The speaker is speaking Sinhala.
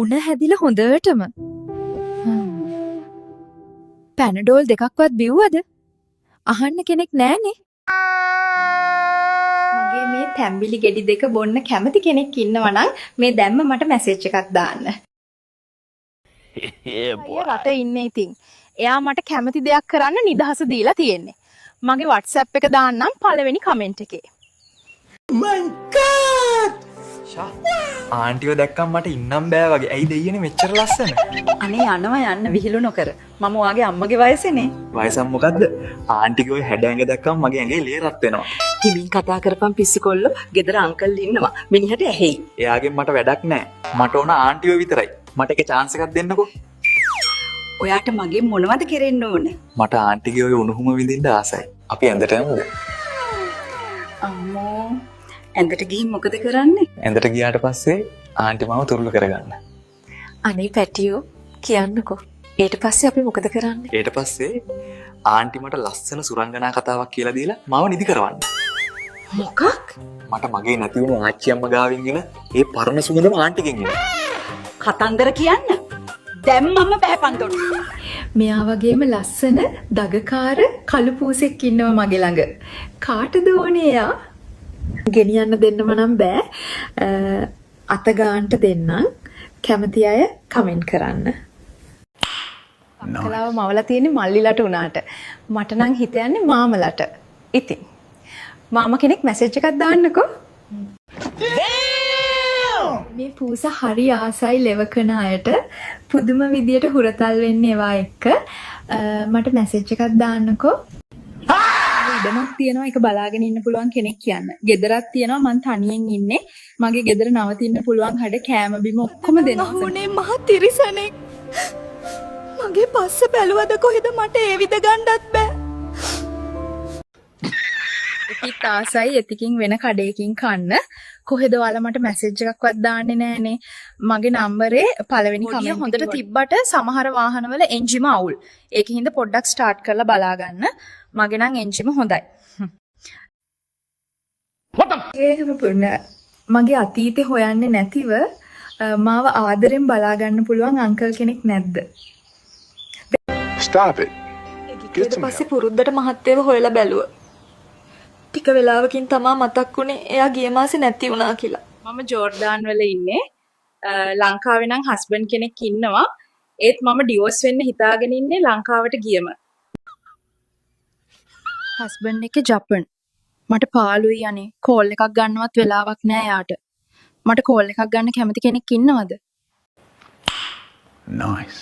උණ හැදිලා හොඳටම. පැනඩෝල් දෙකක්වත් බිව්වද? අහන්න කෙනෙක් නෑනේ. මගේ මේ තැඹිලි ගෙඩි දෙක බොන්න කැමති කෙනෙක් ඉන්නවා නම් මේ දැම්ම මට මැසේජ් එකක් දාන්න. අයියා රට ඉන්නේ ඉතින්. එයා මට කැමති දෙයක් කරන්න නිදහස දීලා තියෙන්නේ. මගේ WhatsApp එක දාන්නම් පළවෙනි කමෙන්ට් එකේ. ආන්ටිව දැක්කම මට ඉන්නම් බෑ වගේ. ඇයි දෙයියනේ මෙච්චර ලස්සන? අනේ යනවා යන්න විහිළු නොකර. මම ඔයාගේ අම්මගේ වයසේනේ. වයසක් මොකද්ද? ආන්ටිගේ ඔය හැඩ ඇඟ දැක්කම මගේ ඇඟේ ලේ රත් වෙනවා. හිමින් කතා කරපන් පිස්සු කොල්ලෝ. ගෙදර අංකල් ඉන්නවා. මිනිහට ඇහෙයි. එයාගෙන් මට වැඩක් නෑ. මට ඕන ආන්ටිව විතරයි. මට එක චාන්ස් එකක් දෙන්නකෝ. ඔයාට මගෙන් මොනවද කෙරෙන්න ඕන? මට ආන්ටිගේ ඔය උණුහුම විඳින්න ආසයි. අපි ඇඳට යමුද? අම්මෝ, ඇඳට ගිහින් මොකද කරන්නේ? ඇඳට ගියාට පස්සේ ආන්ටි මාව තුරුළු කරගන්න. අනේ පැටියෝ, කියන්නකෝ. ඊට පස්සේ අපි මොකද කරන්නේ? ඊට පස්සේ ආන්ටි මට ලස්සන සුරංගනා කතාවක් කියලා දීලා මාව නිදි කරවන්න. මොකක්? මට මගේ නැති වුණු ආච්චි අම්මා ගාවින් එන ඒ පරණ සුවඳම ආන්ටිගෙන් එනවා. කතන්දර කියන්න. දැන් මම බෑපන් දොන්න. මෙයා වගේම ලස්සන දගකාර කළු පූසෙක් ඉන්නවා මගේ ළඟ. කාටද ඕනේ එයා? ගෙනියන්න දෙන්නම නම් බෑ. අත ගාන්ට දෙන්නම්. කැමති අය කමෙන්ට් කරන්න. කලාව මවලා තියෙන්නේ මල්ලිලට උනාට. මට නම් හිත යන්නේ මාමලට. ඉතින් මාමා කෙනෙක් මැසේජ් එකක් දාන්නකෝ. මේ පූස හරි ආසයි ලෙවකන අයට. පුදුම විදියට හුරතල් වෙන්න ඒවා එක්ක. මට මැසේජ් එකක් දාන්නකෝ. ඉඩමක් තියෙනවා, ඒක බලාගෙන ඉන්න පුළුවන් කෙනෙක් කියන්න. ගෙදරක් තියෙනවා, මං තනියෙන් ඉන්නේ. මගේ ගෙදර නවතින්න පුළුවන් හැඩ කෑම බීම ඔක්කොම දෙනවා. අහුනේ මහ තිරිසනෙක්. මගේ පස්ස බැලුවද කොහෙද, මට ඒ විද ගණ්ඩත් බෑ. එතිත් ආසයි එතිකින් වෙන කඩේකින් කන්න. කොහෙද ඔයාලා මට මැසේජ් එකක්වත් දාන්නේ නෑනේ. මගේ නම්බරේ පළවෙනි පොඩිය කමෙන්ට් හොඳට තිබ්බට සමහර වාහනවල එන්ජිම අවුල්. ඒක හින්දා පොඩ්ඩක් ස්ටාර්ට් කරලා බලා ගන්න. මගේ නම් එන්ජිම හොඳයි. එහෙම මගේ අතීතේ හොයන්නේ නැතිව මාව ආදරෙන් බලා ගන්න පුළුවන් අංකල් කෙනෙක් නැද්ද? Stop it. Get ඊට some පස්සේ help. පුරුද්දට මහත්තයව හොයලා බැලුවා. ටික වෙලාවකින් තමා මතක් වුණේ එයා ගිය මාසේ නැති වුණා කියලා. මම ජෝර්ඩාන් වල ඉන්නේ. ලංකාවේ නම් හස්බන්ඩ් කෙනෙක් ඉන්නවා. ඒත් මම ඩිවෝස් වෙන්න හිතාගෙන ඉන්නේ ලංකාවට ගියම. හස්බන්ඩ් එක්ක ජපන්. මට පාළුයි අනේ. කෝල් එකක් ගන්නවත් වෙලාවක් නෑ යාට. මට කෝල් එකක් ගන්න කැමති කෙනෙක් ඉන්නවද? Nice.